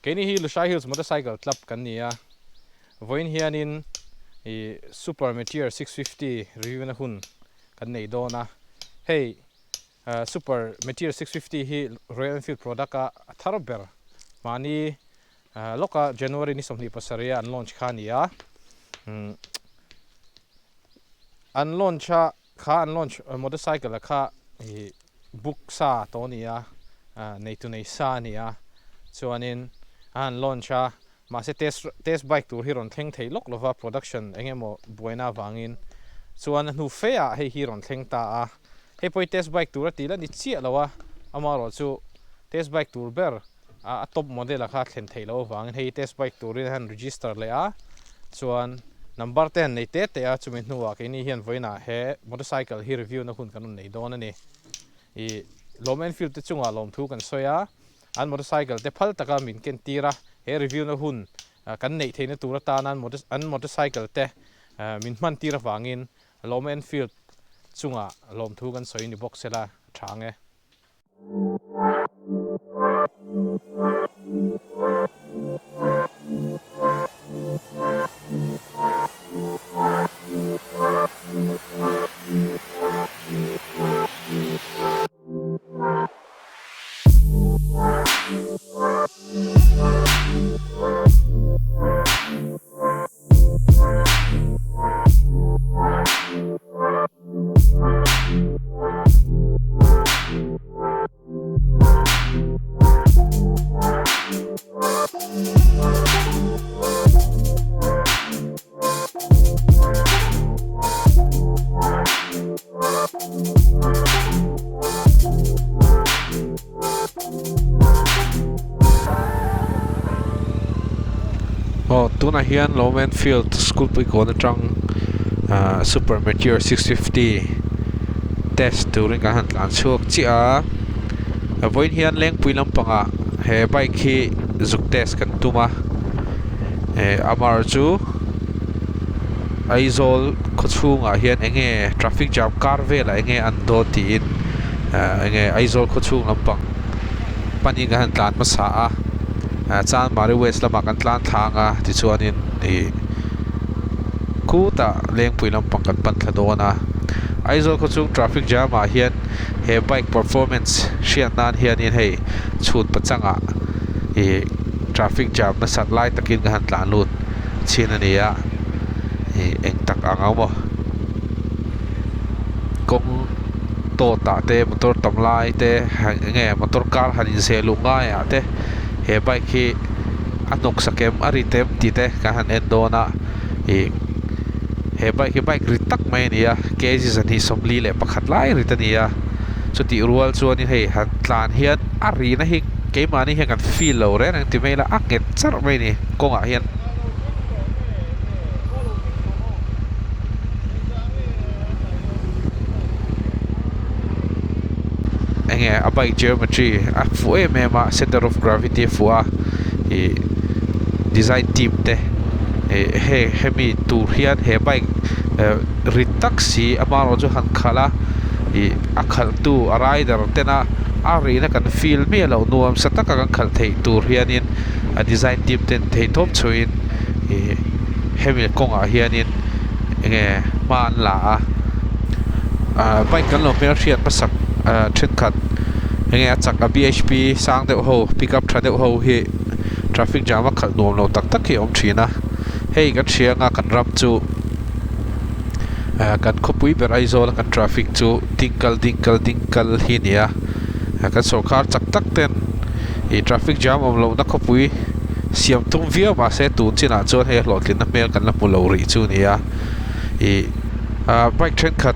Keini hi Lushai Hills Motorcycle Club kan ni a, vawiin hianin ih Super Meteor 650 review na hun kan nei dawn a. Hei Super Meteor 650 hi Royal Enfield product a a thar ber mahni lawka January ni 27 a an launch kha a ni a. An launch a Kha an launch motorcycle a kha ih book sa tawh a ni a, neitu nei sa a ni a, chuanin a han launch a, mahse test test bike tur hi rawn thleng thei lawk lova production eng emaw buaina avangin chuan a hnu fe ah hei hi rawn thleng ta a, hei pawh hi test bike tur a tih la ni chiah lo a, amaherawh chu test bike tur ber a top model a kha thlen theih loh avangin hei test bike turin a han register leh a chuan number te han nei te te a chumi hnuah keini hian vawiinah he motorcycle hi review na hun kan rawn nei dawn a ni ih Lawm Enfield te chungah lawmthu kan sawi a an motorcycle te phal taka min ken tir a he review na hun kan neih theihna tur atana an motorcycle te min hman tir avangin Lawm Enfield chungah lawmthu kan sawi ni bawk sela tha ang e. Aw tunah hian Lawmen Field school pui kawn atang ahh super meteor 650 test turin kan han tlan chhuak chiah a vawiin hian lengpui lampangah he bike hi zuk test kan tum a eh amar chu Aizawl khaw chhungah hian eng nge traffic jam kar velah eng nge an dawn tiin ahh eng nge Aizawl khaw chhung lampang panin kan han tlan hmasa a ah Chanmari west lamah kan tlan thlang a tichuanin ih khutah Lengpui lampang kan pan thla dawn a Aizawl khaw chhung traffic jam ah hian he bike performance hriat nan hianin hei chhut pachangah ih traffic jam nasat lai takin kan han tlan lut chhin a ni a ih eng tak ang ang maw kawng tawt ah te motor tam lai te eng nge motor car han inzeh luh ngai ah te he bike hi a hnawk sak em a rit em tih te kan han en dawn a ih he bike hi bike rit tak mai a ni a kg 241 lai rit a ni a chutih rual chuanin hei han tlan hian a rihna hi keimahni hian kan feel lo reng reng ti mai ila a nghet charh mai a ni kawngah hian. Enge a bike geometry a fuh em em a center of gravity a fuh a ih design team te ih hei hemi tur hian he bike eh rit tak si amaherawh chu han khalh a ih a khalh tu a rider tena a rihna kan feel miah loh nuam sa taka kan khalh theih tur hianin a design team ten theihtawp chhuihin ih hemi kawngah hianin enge hma an la a ah bike kan lo hmelhriat hmasak ah thenkhat enge a chak a bhp sang deuh ho pick up tha deuh ho hi traffic jam a khalh nuam lo tak tak hi a awm thin a hei kan hria anga kan ram chu ah kan khawpui ber Aizawl a kan traffic chu ding kal ding kal ding kal hi a ni a kan sawrkar chak tak ten ih traffic jam awm lohna khawpui siam tum viau mahse tun chinah chuan hei a hlawhtlinna hmel kan la hmu lo rih chu a ni a ih ah bike thenkhat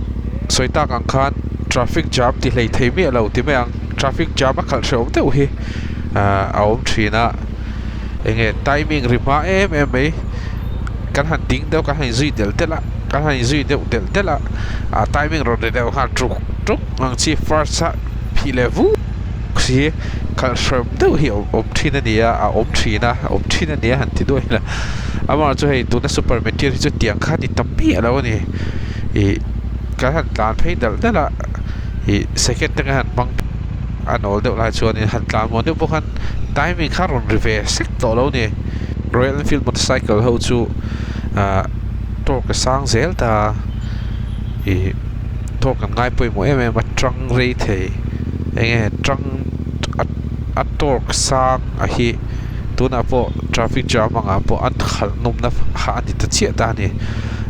sawi tak ang khan traffic jam ti hlei thei miah lo ti mai ang traffic jam a khalh hrehawm deuh hi ah a awm thin a eng nge timing ri hma em em mai kan han ding deuh kan han inzui delh delh a kan han inzui deuh delh delh a ah timing rawn ri deuh nghal tuk tuk ang chi first a phih leh vuk si khalh hrehawm deuh hi a awm thin a ni a a awm thin a a awm thin a ni a han ti duai la amaherawhchu chu hei tuna super meteor hi chu tiang kha a ni ta miah lo a ni ih kan han tlan phei dalh dalh a ih second te kan han hmang a nawl deuh lai chuanin han tlan muan deuh pawh khan. Timing kha rawn ri ve sek tawh lo ni. Royal Enfield motorcycle ho chu ah torque a sang zel ta a, ih torque an ngai pawimawh em em a, tang rei thei eng nge tang a a torque sang a hi tunah pawh traffic jam angah pawh an khalh nawmna kha a ni ta chiah ta a ni.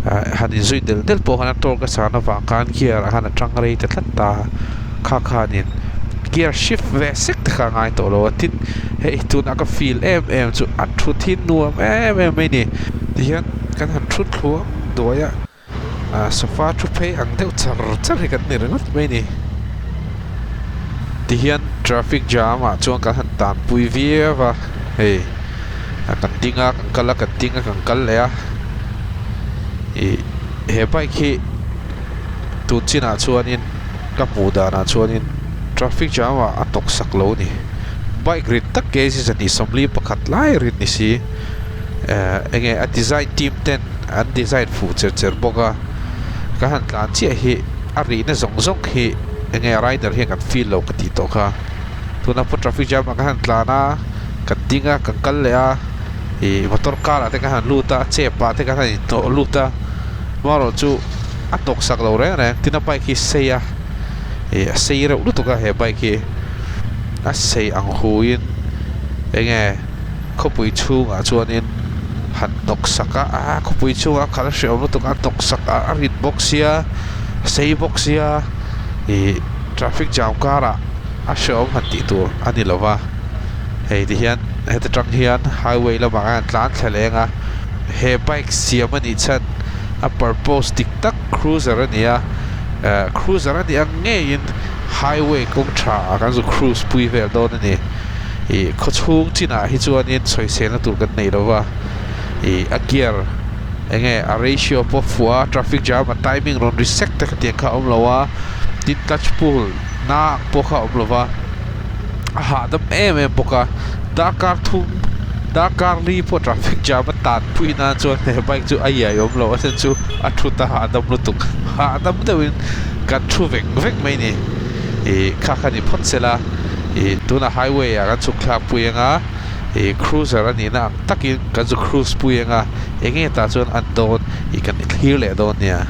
Ah han inzui del del pawh khan a torque a san avang khan gear ah khan a tang rei ta tlat ta a, kha khanin gear shift ve sek te kha a ngai tawh lo a tin hei tunah ka feel em em chu a thut hi nuam em em mai ni tihian kan han thut thluang duai a ah sofa thu phei ang deuh char char hi kan ni ringawt mai ni tihian traffic jam ah chuan kan han tanpui viau a hei a kan ding a kan kal a kan ding a kan kal leh a ih he bike hi tun chinah chuanin. Ka hmuh danah chuanin traffic jam ah a hnawk sak lo a ni. Bike rit tak kg 241 lai rit ni si. Eh enge a design team ten an design fuh cher cher bawk a. Ka han tlan chiah hi a rihna zawng zawng hi enge rider hian kan feel lo ka tih tawh kha. Tuna pawh traffic jam ah ka han tlan a, kan ding a, kan kal leh a, ih motor car ah te ka han lut a, chep ah te ka han inhnawh lut a. Amaherawhchu a hnawk sak lo reng reng tin a bike hi sei a ih a sei reuh lutuk a he bike hi a sei ang huin enge khawpui chhungah chuanin han hnawk sak a ah khawpui chhungah a khalh a hreawm lutuk a hnawk sak a a rit bawk sia a sei bawk sia ih traffic jam karah a hreawm han tih tur a ni lo va hei ti hian heta tang hian highway lamah khan tlan thla leng a he bike siam a nih chhan a purpose dik tak cruiser a ni a eh cruiser a nih ang ngeiin highway kawng tha ah kan zu cruise pui vel dawn a ni ih khawchhung chinah hi chuanin sawiselna tur kan nei lo va ih a gear eng nge a ratio pawh fuh a traffic jam a timing rawn ri sek te khatiang kha a awm lo a tin clutch pull na ang pawh kha a awm lo va a hahdam em em bawk a darkar thum darkar li pawh traffic jam a tan pui nan chuan he bike chu a iai awm lo a then chu a thut a hahdam lutuk hahdam deuhin kan thu vek vek mai ni ih kha kha ni phawt sela ih tunah highway ah kan chhuk thlak pui anga ih cruiser a nihna ang takin kan zu cruise pui anga eng nge tah chuan an dawn ih kan thlir leh dawn nia.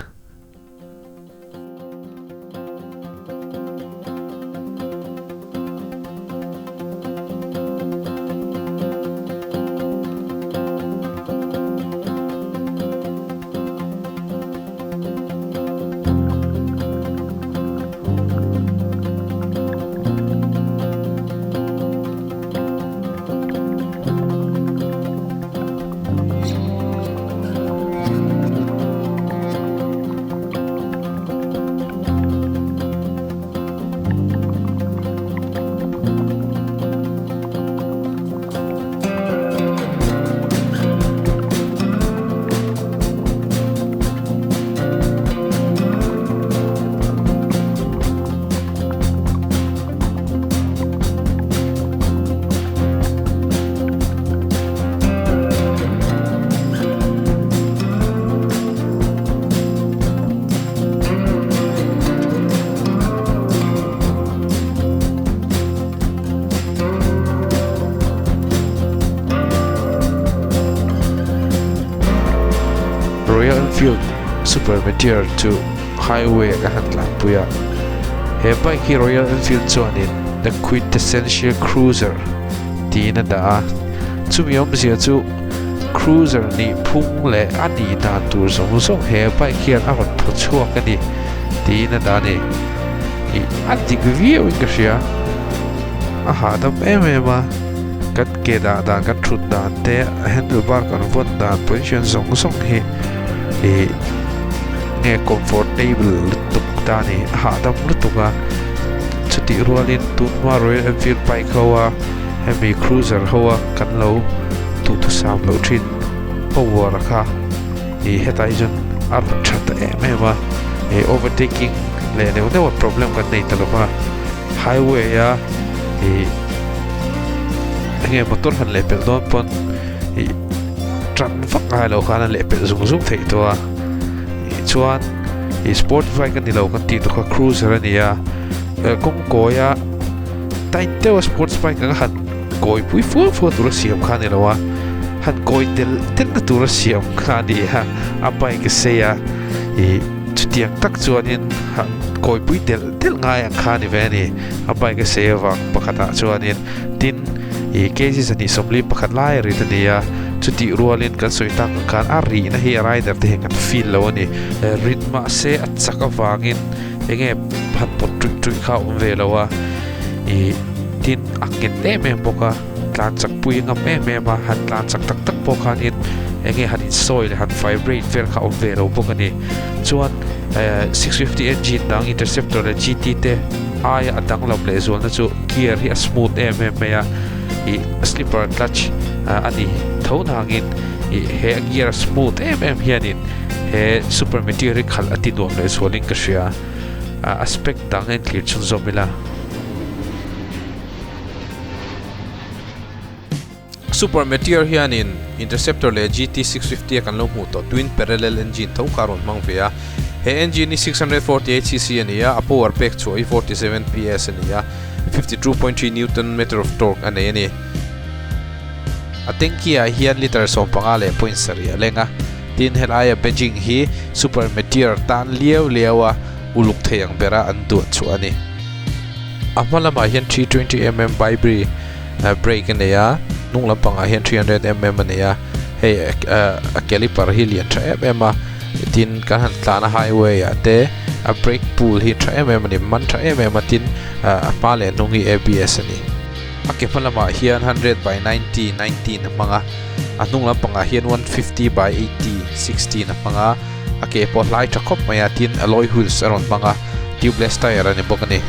Royal Enfield Super Meteor chu highway ah ka han tlanpui a, he bike hi Royal Enfield chuanin the quintessential cruiser tiin a dah a, chumi awmzia chu cruiser nih phung leh a nih dan tur zawng zawng he bike hian a rawn phaw chhuak a ni tiin a dah a ni. Ih a dik viau in ka hria, a hahdam em em a, kan ke dah dan kan thut dan te handlebar kan vawn dan position zawng zawng hi ih nge comfortable lutuk ta a ni a hahdam lutuk a chutih rualin tunhma Royal Enfield bike ho a hemi cruiser ho a kan lo duhthusam loh thin power kha ih hetah hi chuan a rawn tha ta em em a ih overtaking leh neuh neuh a problem kan nei ta lova highway a ih enge motor han leh pelh dawn pawn ih tan vak ngai lo khan a leh pelh zung zung theih tawh a ih chuan ih sport bike a ni lo kan tih tawh kha cruiser a ni a kawng kawi a tight deuh a sports bike ang a han. kawi pui fua fua tura siam kha a ni lo a, han kawi tel telna tura siam kha a ni a, a bike a sei a, ih chutiang tak chuanin han kawi pui tel tel ngai ang kha a ni ve a ni, a bike a sei avang pakhatah chuanin tin ih kg 241 lai a rit a ni a, chutih rualin kan sawi tak ang khan a rihna hi a rider te hian kan feel lo a ni, rit mahse a chak avangin enge han pawt ṭuih ṭuih kha a awm ve lo a, ih tin a nghet em em bawk a tlan chak pui a ngam em em a han tlan chak tak tak pawh khanin enge han insawi leh han vibrate vel kha a awm ve lo bawk a ni chuan eh 650 engine dang interceptor leh gt te aia a danglam leh zualna chu gear hi a smooth em em mai a ih slipper clutch a ni tho nangin ih he a gear a smooth em em hianin he super meteor hi khalh a ti nuam leh zualin ka hria a spec dang a inthlir chhunzawm ila. Super Meteor hianin Interceptor leh GT 650 a kan lo hmuh tawh twin parallel engine tho kha a rawn hmang ve a. He engine hi 648 cc a ni a, a power pek chhuah hi 47 PS a ni a, 52.3 Newton meter of torque a nei a ni. A tanky ah hian litre 15 leh point sarih a leng a, tin helaia badging hi Super Meteor tan liau liau a uluk thei ang bera an duan chhuah a ni. A hma lamah hian 320mm ByBre brake a nei a, hnung lampangah hian 300mm a nei a, hei a caliper hi lian tha em em a, tin kan han tlan a highway ah te a brake pull hi tha em em a ni, man tha em em a, tin a hma leh hnung hi ABS a ni. A ke hma lamah hian 100 by 90 19 a hmang a, a hnung lampangah hian 150 by 80 16 a hmang a, a ke pawh hlai tha khawp mai a, tin alloy wheels a rawn hmang a, tubeless tyre a ni bawk a ni.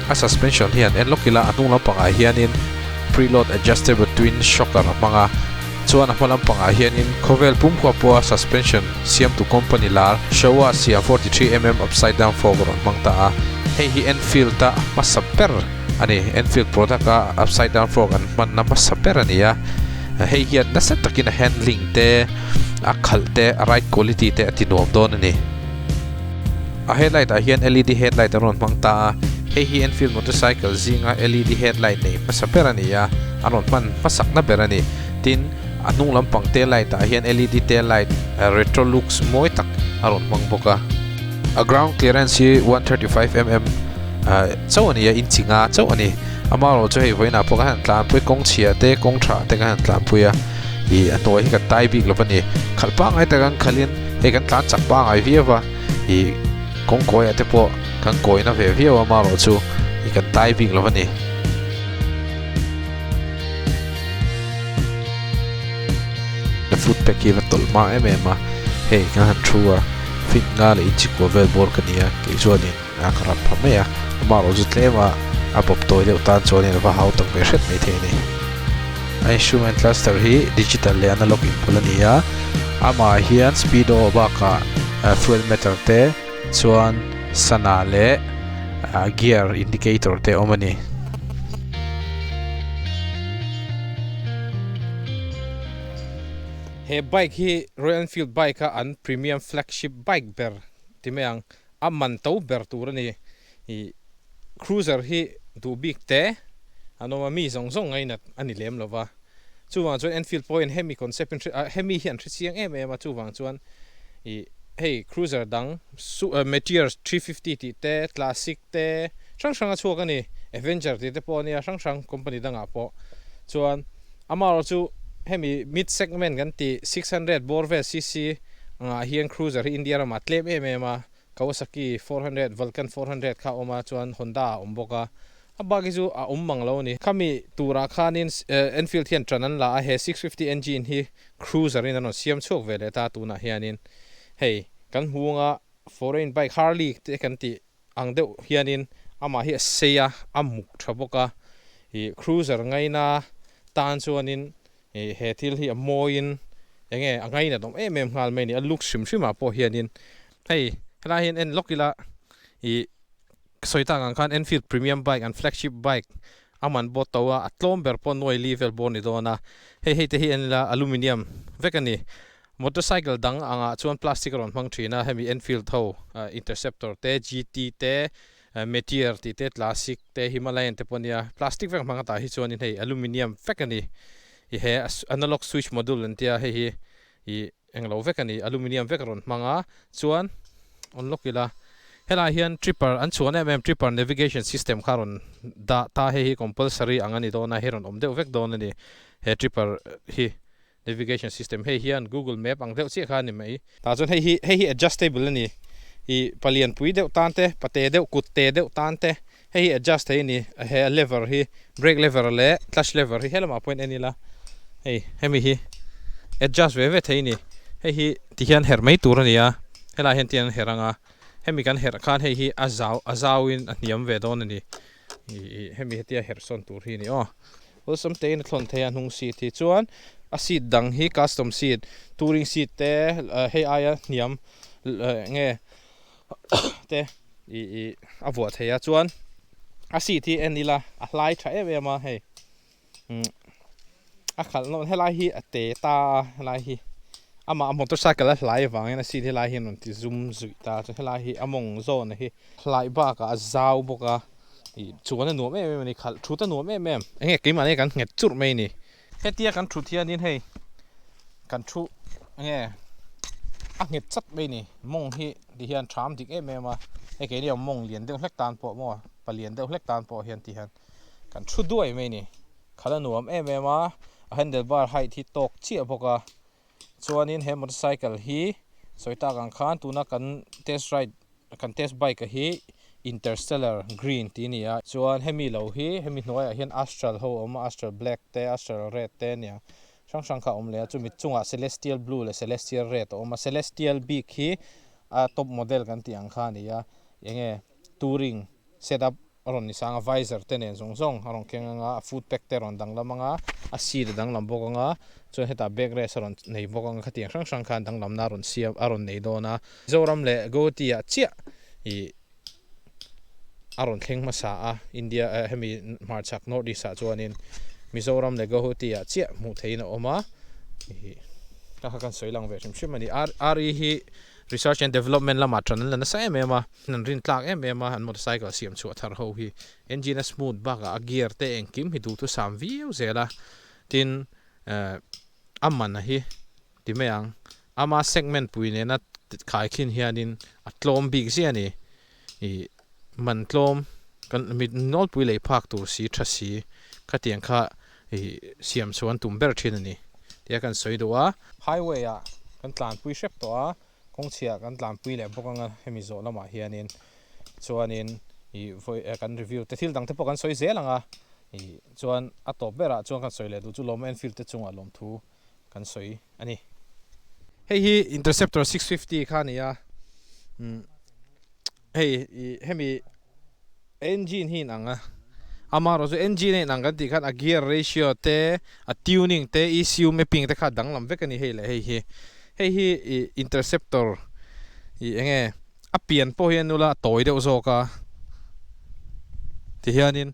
A suspension hian en lawk ila a hnung lampangah hianin preload adjustable twin shocker a hmang a, chuan a hma lampangah hianin khawvel pumkhua pawha suspension siamtu company lar Showa siam 43mm upside down fork a rawn hmang ta a, hei hi Enfield a hmasa ber a ni. Enfield product a upside down fork an hmanna hmasa ber a ni a, hei hian nasa takin a handling te, a khalh te, a ride quality te a ti nuam dawn a ni. A headlight ah hian led headlight a rawn hmang ta a, hei hi Enfield motorcycle zinga led headlight neih hmasa ber a ni a, a rawn hman hmasakna ber a ni. Tin, a hnung lampang tail light ah hian led tail light retro looks mawi tak a rawn hmang bawk a. A ground clearance hi 135mm chauh a ni a, inchi nga chauh a ni. Amaherawhchu hei vawiinah pawh kan han tlanpui kawng chhia te, kawng tha te kan han tlanpui a, ih a hnuai hi kan tai bik lo va ni. Khalh pangngai tak an khalhin hei kan tlan chak pangngai viau va, ih kawng kawiah te pawh kan kawina ve viau a, amaherawhchu ih kan tai bik lo va ni. Foot pack hi va tawlh hma em em a, hei kan han thu a, fit nga leh inchi kua vel bawr ka ni a, kei chuanin a ka rap pha mai a, amaherawh chu tlem a a bawp tawi deuh tan chuanin a va hau tak ve hret mai thei a ni. A instrument cluster hi digital leh analog inpawlh a ni a, amah hian speedo bakah fuel meter te chuan sana leh gear indicator te a awm a ni. He bike hi Royal Enfield bike a an premium flagship bike ber ti mai ang, a man to ber tur a ni. Ih cruiser hi duh bik te an awm a, mi zawng zawng ngainat a ni lem lo va. Chuvang chuan Enfield pawhin hemi concept in hemi hi an hre chiang em em a, chuvang chuan ih hei cruiser dang Meteor 350 tih te, Classic te hrang hrang a chhuak a ni, Avenger tih te pawh a nia hrang hrang company dangah pawh chuan amaherawh chu hemi mid segment kan tih 600 bawr vel cc angah hian cruiser hi India ramah tlem em em a, Kawasaki 400, Vulcan 400 kha a awm a, chuan Honda a awm bawk a, a bak hi chu a awm mang lo a ni. Khami turah khanin Enfield hian ṭan an la a, he 650 engine hi cruiser in an rawn siam chhuak ve leh ta a tunah hianin hei kan hmunga foreign bike Harley te kan tih ang deuh hianin amah hi a sei a, a muk tha bawk a, ih cruiser ngaina tan chuanin ih he thil hi a mawiin eng nge a ngainat awm em em nghal mai a ni, a look hrim hrim ah pawh hianin hei helai hian en lawk ila ih sawi tak ang khan Enfield premium bike an flagship bike a man bawt to a, a tlawm ber pawh nuai li vel bawr ni dawn a, hei hei te hi en ila aluminium vek a ni. Motorcycle dang angah chuan plastic a rawn hmang thin a, hemi Enfield ho Interceptor te, GT te, Meteor tih te Classic te Himalayan te pawh a nia plastic vek hmang a tah hi chuanin hei aluminium vek a ni i he analog switch module an tia hei hi ih englo vek a ni aluminium vek a rawn hmang a chuan on lawk ila helaiah hian tripper an chhuan em em tripper navigation system kha a rawn dah ta hei hi compulsory ang a ni dawn a hei rawn awm deuh vek dawn a ni he tripper hi. Navigation system hei hian Google Map ang deuh chiah kha a ni mai. Tah chuan hei hi hei hi adjustable a ni. Ih palian pui deuh tan te, pate deuh kut te deuh tan te hei hi adjust thei a ni. He a lever hi brake lever leh clutch lever hi helamah pawhin en ila hei hemi hi adjust ve ve thei a ni. Hei hi ti hian herh mai tur a ni a, helaiah hian ti hian an herh ang a, hemi kan herh khan hei hi a zau a zauin a hniam ve dawn a ni. Ih hemi hetia herh sawn tur hi a ni aw. Awlsam tein a thlawn thei a hnung seat hi chuan a seat dang hi custom seat touring seat te hei aia hniam eng nge te ih ih a vuah thei a chuan a seat hi en ila a hlai tha em em a hei umm a khalh nawn helai hi a te ta a helai hi amah motorcycle a hlai avangin a seat helai hi a rawn ti zum zuih ta a chuan helai hi a mawng zawn hi hlai bakah a zau bawk a ih chuan a nuam em em a ni khalh thut a nuam em em enge keimahni kan nghet churh mai a ni hetia kan thut hianin hei kan thu enge a nghet chat mai a ni mawng hi ti hian tham dik em em a hei keini ang mawng lian deuh hlek tan pawh maw palian deuh hlek tan pawh hian ti hian kan thu duai mai a ni khalh a nuam em em a a handle bar height hi tawk chiah bawk a chuanin he motorcycle hi sawi tak ang khan tuna kan test ride Kan test bike a hi Interstellar Green tih a ni a, chuan hemi lo hi hemi hnuaiah hian Astral ho a awm a, Astral Black te, Astral Red te a nia, hrang hrang kha a awm leh a, chumi chungah Celestial Blue leh Celestial Red a awm a, Celestial bik hi a top model kan tih ang kha a ni a, enge touring setup a rawn ni sang a, visor te nen zawng zawng a rawn keng ang a, a foot peg te a rawn danglam ang a, a seat a danglam bawk ang a, chuan hetah back rest a rawn nei bawk ang a, khatiang hrang hrang khan danglamna a rawn siam a rawn nei dawn a. Zoram leh Guwahati ah chiah ih a rawn thleng hmasa a, India eh hemi hmarchhak North East ah chuanin Mizoram leh Guwahati ah chiah hmuh theihin a awm a, ih ka kha kan sawi lang ve hrim hrim a ni. RE hi Research and Development lamah tan an la nasa em em a, an rin tlak em em a, an motorcycle siam chhuah thar ho hi engine a smooth bakah a gear te engkim hi duhthusam viau zel a, tin eh a man a hi ti mai ang, ama segment pui nena khaikhin hianin a tlawm bik ziah a ni, ih man tlawm kan mit nawlpui lei phak tur si tha si khatiang kha ih siam chhuah an tum ber thin a ni tia kan sawi duh a. Highway ah kan tlanpui hrep tawh a, kawngchhiah kan tlanpui leh bawk anga hemi zawh lamah hianin chuanin ih vawi kan review te thil dang te pawh kan sawi zel ang a, ih chuan a tawp berah chuan kan sawi leh duh chu Lawma Enfield te chungah lawmthu kan sawi a ni. Hei hi Interceptor 650 kha a ni a, umm hei ih hemi engine hi inang a, amaherawhchu engine a inang kan tih khan a gear ratio te, a tuning te, ECU mapping te kha a danglam vek a ni hei leh hei hi. Hei hi ih Interceptor ih eng nge a pian pawh hi a nula a tawi deuh zawk a tihianin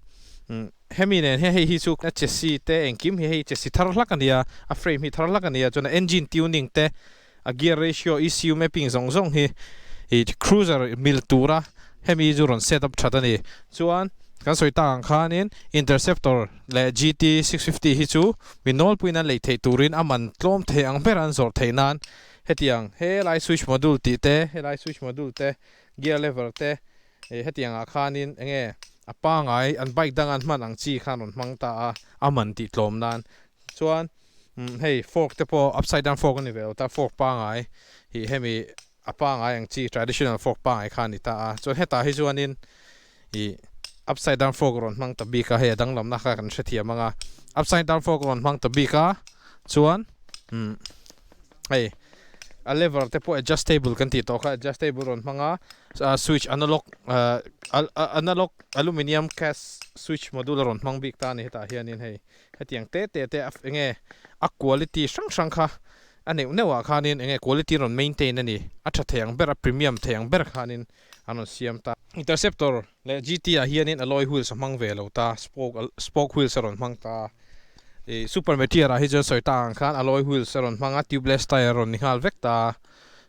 umm. Hemi nen hian hei hi chu a chassis te engkim hi hei chassis thar hlak a nia, a frame hi thar hlak a nia, chuan a engine tuning te, a gear ratio, ECU mapping zawng zawng hi ih cruiser mil tura hemi chu rawn set up that a ni. Chuan kan sawi tak ang khanin Interceptor leh GT 650 hi chu mi nawlpuiin an lei theih turin a man tlawm thei ang ber an zawrh theih nan hetiang helai switch module tih te, helai switch module te, gear lever te, Hei hetiang ah khanin enge a pangai an bike dang an hman ang chi khan rawn hmang ta a, a man tih tlawm nan chuan umm hei fork te pawh upside down fork a ni ve lo ta fork pangai hi hemi a pangai ang chi traditional fork pangai kha a ni ta a, chuan hetah hi chuanin ih upside down fork rawn hmang ta bik a hei a danglamna kha kan hrethiam ang a, upside down fork rawn hmang ta bik a chuan umm hei a lever te pawh adjustable kan tih tawh kha adjustable rawn hmang a switch analog analog aluminium cast switch module a rawn hmang bik ta a ni hetah hianin hei hetiang te te te enge a quality hrang hrang kha a neuh neuh ah khanin enge quality rawn maintain a ni a tha thei ang ber a premium thei ang ber khanin an rawn siam ta. Interceptor leh GT ah hianin alloy wheels a hmang ve lo ta spoke spoke wheels a rawn hmang ta. Ih super meteor ah hi chuan sawi tak ang khan alloy wheels a rawn hmang a tubeless tyre a rawn ni nghal vek ta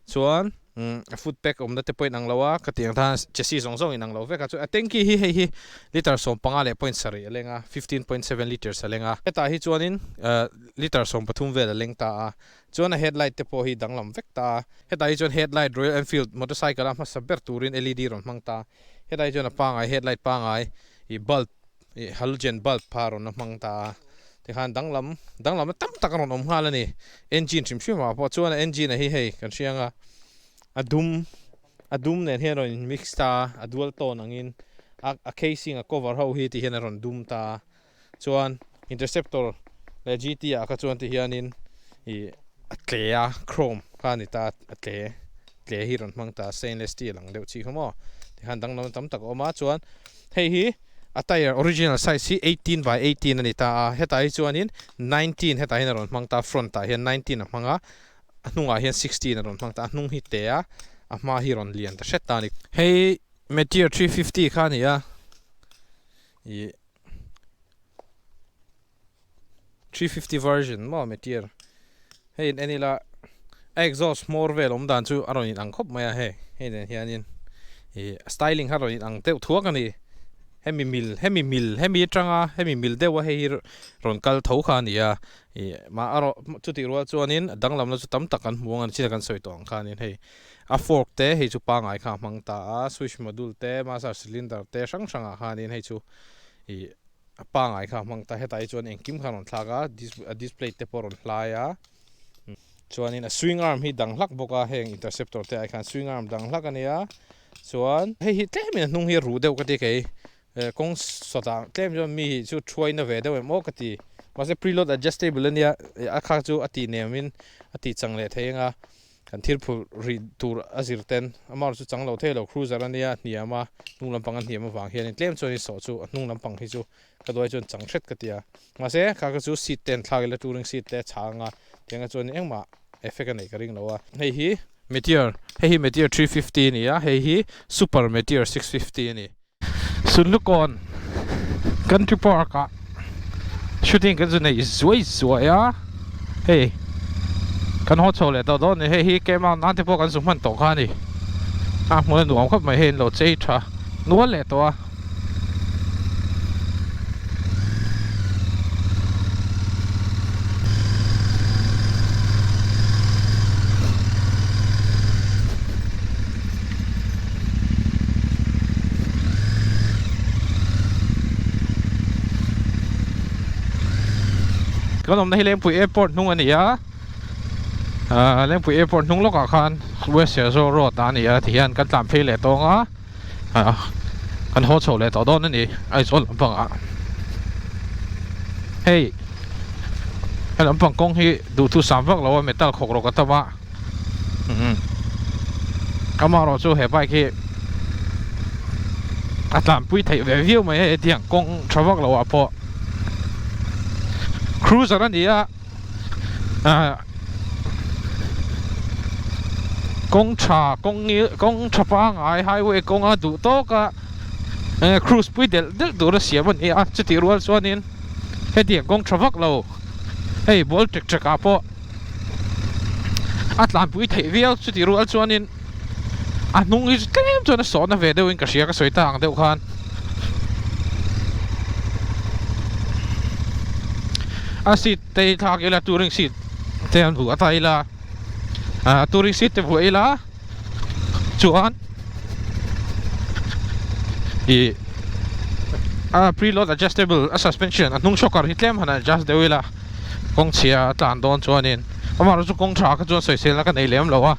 chuan. Umm a foot pack awmna te pawh a inang lo a, ka tih ang khan chassis zawng zawng inang lo vek a, chuan a tanky hi hei hi litre 15 leh point sarih a leng a, 15.7 litres a leng a, hetah hi chuanin litre 13 vel a leng ta a, chuan a headlight te pawh hi danglam vek ta a, hetah hi chuan headlight Royal Enfield motorcycle a hmasa ber turin led rawn hmang ta a, hetah hi chuan a pangai headlight pangai ih bulb ih halogen bulb kha rawn la hmang ta a, tikhan danglam danglamna tam tak a rawn awm nghal a ni engine hrim hrim ah pawh chuan a engine a hi hei kan hria ang a a dum a dum nen hian a rawn in mix ta a a dual tone angin a a casing a cover ho hi ti hian a rawn dum ta a chuan interceptor leh G T ah kha chuan ti hianin ih a tle a chrome kha a ni ta a tle tle hi rawn hmang ta a stainless steel ang deuh chi kha maw tikhan danglam tam tak a awm a chuan Hei hi a tyre original size hi 18 by 18 a ni ta a, hetah hi chuanin 19 hetah hian a rawn hmang ta a, front ah hian 19 a hmang a, a hnungah hian 16 a rawn hmang ta a, a hnung hi te a, a hma hi rawn lian ta hret ta a ni. Hei Meteor 350 kha a ni a, ih 350 version maw Meteor hei in en ila a exhaust hmawr vel awm dan chu a rawn in ang khawp mai a hei hei nen hianin ih a styling kha a rawn in ang deuh thuak a ni hemi mil hemi mil hemi atanga hemi mil deuha hei hi rawn kal tho kha a ni a ih mah erawh chutih rual chuanin a danglamna chu tam tak kan hmu ang a ni china kan sawi tawh ang khanin hei a fork te hei chu pangai kha a hmang ta a switch module te master cylinder te hrang hrangah khanin hei chu ih A pangai kha a hmang ta hetah hi chuan engkim kha a rawn thlak a a display te pawh a rawn hlai a chuanin a swing arm hi dang hlak bawk a heng interceptor te ai khan swing arm dang hlak a nia chuan hei hi tlemin a hnung hi a ruh deuh ka ti kei kawng sawtah tlem chuan mi hi chu thuaina ve deuh em aw ka ti mahse preload adjustable a nia a kha chu a tih nemin a tih chang leh thei ang a. Kan thil phurh rih tur a zir ten amah chu chang lo thei lo cruiser a nia a hniam a hnung lampang a hniam avang hianin tlem chuan in sawh chu a hnung lampang hi chu ka duai chuan chang hret ka ti a mahse kha kha chu seat te an thlak ila touring seat te a chhang a tiang ah chuan engmah effect a neih ka ring lo a hei hi Meteor hei hi Meteor 350 a ni a hei hi Super Meteor 650 a ni. Sunlukawn Country Park ah shooting kan zu nei zuai zuai a hei kan haw chho leh tawh dawn a ni hei hi keimah nan te pawh kan zu hman tawh kha a ni a hmun a nuam khawp mai hei an lo chei tha nual leh tawh a. Kan awmna hi Lengpui Airport hnung a ni a ahh Lengpui Airport hnung lawkah khan West Serzawl Road ah a ni a tihian kan tlan phei leh tawng a ahh kan haw chho leh tawh dawn a ni Aizawl lampangah hei he lampang kawng hi duhthusam vak lo a metal khawk rawk a tam a. Amaherawh chu he bike hi a tlanpui theih ve viau mai a hetiang kawng tha vak loh ah pawh cruiser a ni a ah kawng tha kawng ngil kawng tha pangai highway kawnga duh tawk a eng cruise pui delh delh tur a siam a ni a chutih rual chuanin hetiang kawng tha vak lo hei ball ṭek ṭek ah pawh. A tlanpui theih viau chuti rual chuanin a hnung hi chu tlem chuan a sawhna ve deuhin ka hria ka sawi ta ang deuh khan a seat te hi thlak ila touring seat te an vuah ta ila ah touring seat te vuah ila chuan ih a preload adjustable a suspension a hnung shocker hi tlem han adjust deuh ila. Kawng chhia a tlan dawn chuanin amaherawhchu kawng tha kha chuan sawiselna ka nei lem lo a,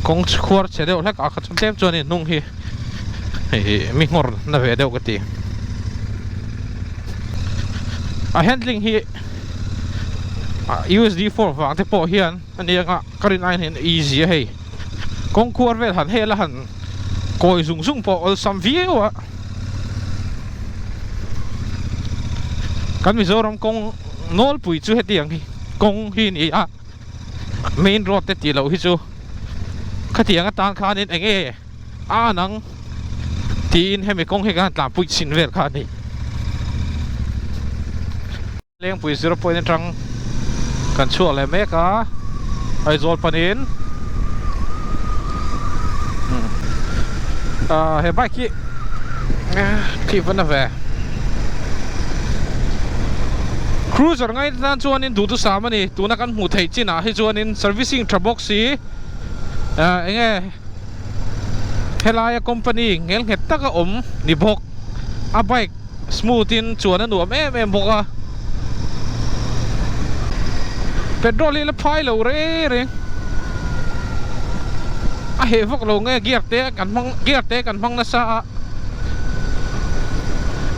kawng khuar chhe deuh hlek ah kha chuan tlem chuanin hnung hi ih mi nghawr na ve deuh ka ti. A handling hi USD 4 vang te pawh hian a ni anga ka rin aiin hian easy a hei, kawng khuar vel han hel a han kawi zung zung pawh awlsam viau a. Kan Mizoram kawng nawlpui chu hetiang hi kawng hi ni a main road te tih loh hi chu khatiang atan khanin eng nge a nang tiin hemi kawng hi kan tlanpui chhin vel kha a ni. Lengpui zero point atang kan chhuak leh mek a, Aizawl panin He bike hi khi va na ve. Cruiser ngai tan chuanin duhthusam a ni. Tuna kan hmuh theih chinah hi chuanin servicing tha bawk si eng nge helaia company ngel nghet taka awm ni bawk. A bike smooth in chuan a nuam em em bawk a. Petrol hi la phai lo reng reng. A heh vak lo nge gear te kan hmang gear te kan hmang nasa a.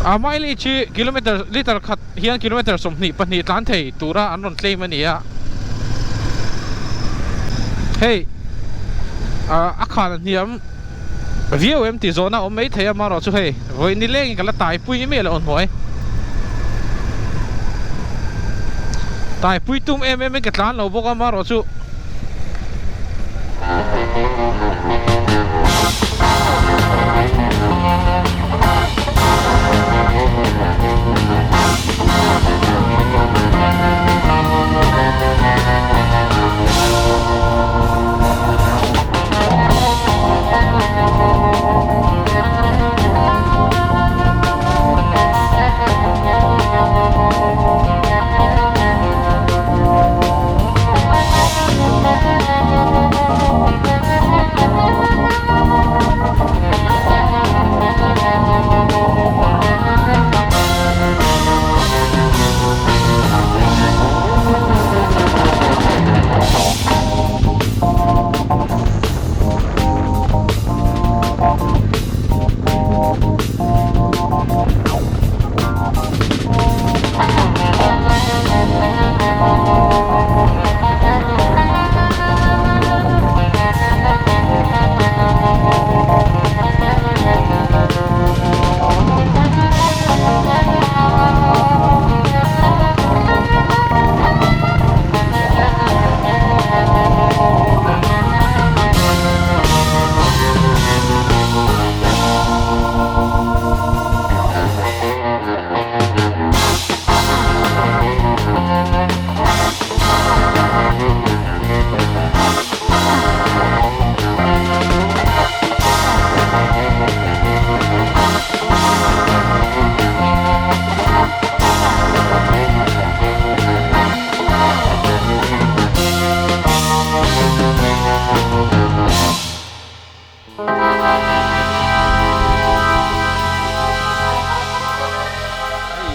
A mileage hi kilometer liter khat hian kilometer 22 tlan thei tura an rawn claim a ni a. Hei a khal hniam. Viau em tih zawhna a awm mai thei a, amaherawh chu hei vawi ni lengin ka la taipui miah loh hnuai. Taipui tum em em in ka tlan lo bawk a, amaherawh chu. Hei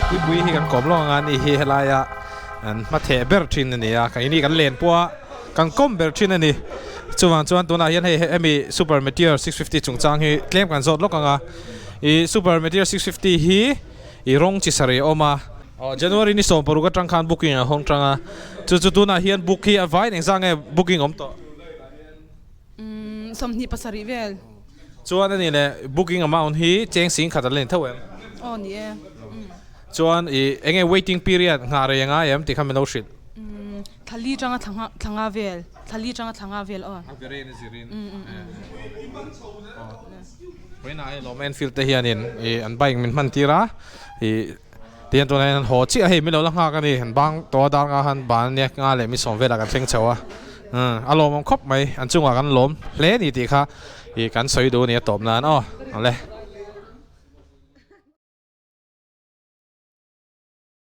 puipui hi kan kawm lawng anga ni hi helaia an hmatheh ber thin a ni a keini kan len pawha kan kawm ber thin a ni chuvang chuan tunah hian hei hemi super meteor 650 chungchang hi tlem kan zawt lawk anga ih super meteor 650 hi ih rawng chi sarih a awm a. Aw January ni 16 atang khan booking a hawng tang a, chu chu tunah hian book hi a vain engzah nge booking awm tawh? Umm 27 vel. Chuan a ni le booking amount hi cheng sing khat a la ni tho em? Aw ni e. Umm. Chuan i enge waiting period nghah rei a ngai em tih kha min lo hrilh. Umm thla li tanga thla thla nga vel, thla li tanga thla nga vel aw. A veren a zirin. Umm umm umm. Vawiinah hei lawm Enfield te hianin i an bike min hman tir a i. Tihian tunah hian an haw chiah a hei min lo la nghak a ni an bang tawh a dar nga khan ban a nia nga leh mi sawm velah kan thleng chho a a lawmawm khawp mai an chungah kan lawm hle a ni tih kha ih kan sawi duh a ni a tawp nan aw awle.